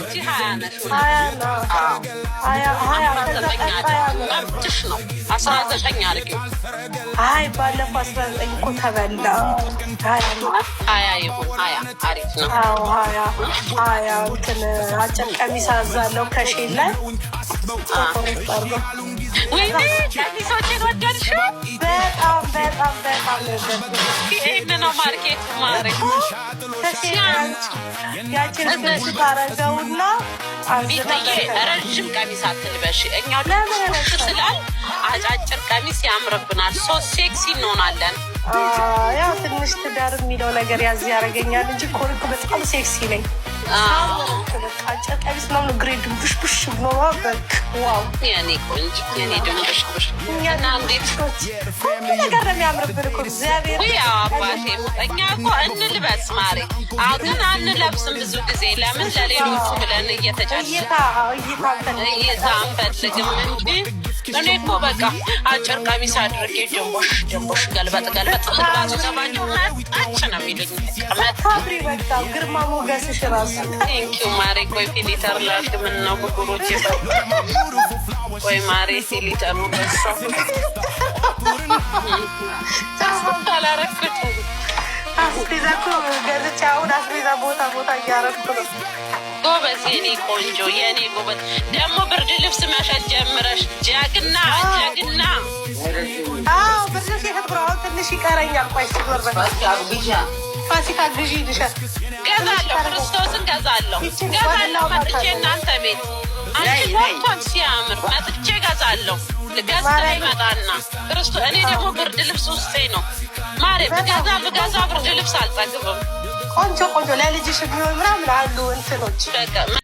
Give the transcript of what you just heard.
አንቺ 20 ነሽ። 20 ነው። አዎ። 20 20። አስራ ከዛ ዘጠኝ ቀጣይ አድርጊው። ዓመት። መብትሽ ነው። 19 አድርጊው። አይ፣ ባለፈው 19 እኮ ተበላ። 20 ነው። 20 ይሁን፣ 20 አሪፍ ነው። አዎ፣ 20 20። እንትን አጭር ቀሚስ አዛለው ከ Shein ላይ ቆረጥ አድርገው። ወይኔ፣ ቀሚሶችን ወደድሽው? በጣም በጣም በጣም ነው የወደድኩት። ይሄን ነው market ማሬ። ከ Shein ያችን ልብስ ታረገውና ቤትዬ፣ ረዥም ቀሚስ አትልበሽ። እኛ ለምን? ሽ ስላል አጫጭር ቀሚስ ያምርብናል። So sexy እንሆናለን። ያው ትንሽ ትዳር የሚለው ነገር ያዝ ያደርገኛል እንጂ ኮልኩ በጣም sexy ነኝ። በቃ አጭር ቀሚስ ምናምን ግሬ ድንቡሽ ቡሽ ብሎ በቃ wow። የኔ ቆንጆ፣ የኔ ድንብሽብሽ። እኛ እና እንዴት ሁሉ ነገር ነው የሚያምርብን እኮ እግዚአብሔር። ውይ አባቴ፣ እኛ እኮ እንልበስ ማሬ። አዎ፣ ግን አንለብስም ብዙ ጊዜ። ለምን? ለሌሎቹ ብለን እየተጫጭ እይታ እይታ አንፈልግም። እይታ አንፈልግም እንጂ እኔ እኮ በቃ አጭር ቀሚስ አድርጌ ድንቦሽ ድንቦሽ ገልበጥ ገልበጥ ራሱ ገባቸው መጣች ነው የሚሉኝ። መጣ። ታብሪ በቃ ግርማ ሞገስሽ ራሱ። Thank you ማሬ። ቆይ filter ላድርግ። ምን ነው ብጉሮች? ቆይ ማሬ፣ filter ኡ ረሳሁ። አላረኩትም። አስቤዛ እኮ ገዝቼ አሁን አስቤዛ ቦታ ቦታ እያረኩ ነው። ጎበዝ የኔ ቆንጆ፣ የኔ ጎበዝ። ደግሞ ብርድ ልብስ መሸጥ ጀምረሽ ጀግና ጀግና። አዎ፣ ብርድ ልብስ የሸጥኩ ነው። አሁን ትንሽ ይቀረኛል። ቆይ ዞር በል ፋሲካ፣ ግዢ ይልሻል። ገዛለሁ፣ ክርስቶስን ገዛለሁ፣ ገዛለሁ መጥቼ እናንተ ቤት። አንቺ ሞልቷል ሲያምር፣ መጥቼ ገዛለሁ። ገዝተ ይመጣና ክርስቶ እኔ ደግሞ ብርድ ልብስ ውስጤ ነው ማሬ። ብገዛ ብገዛ ብርድ ልብስ አልጠግብም። ቆንጆ ቆንጆ ለልጅሽ የሚሆን ምናምን አሉ እንትኖች። በቃ።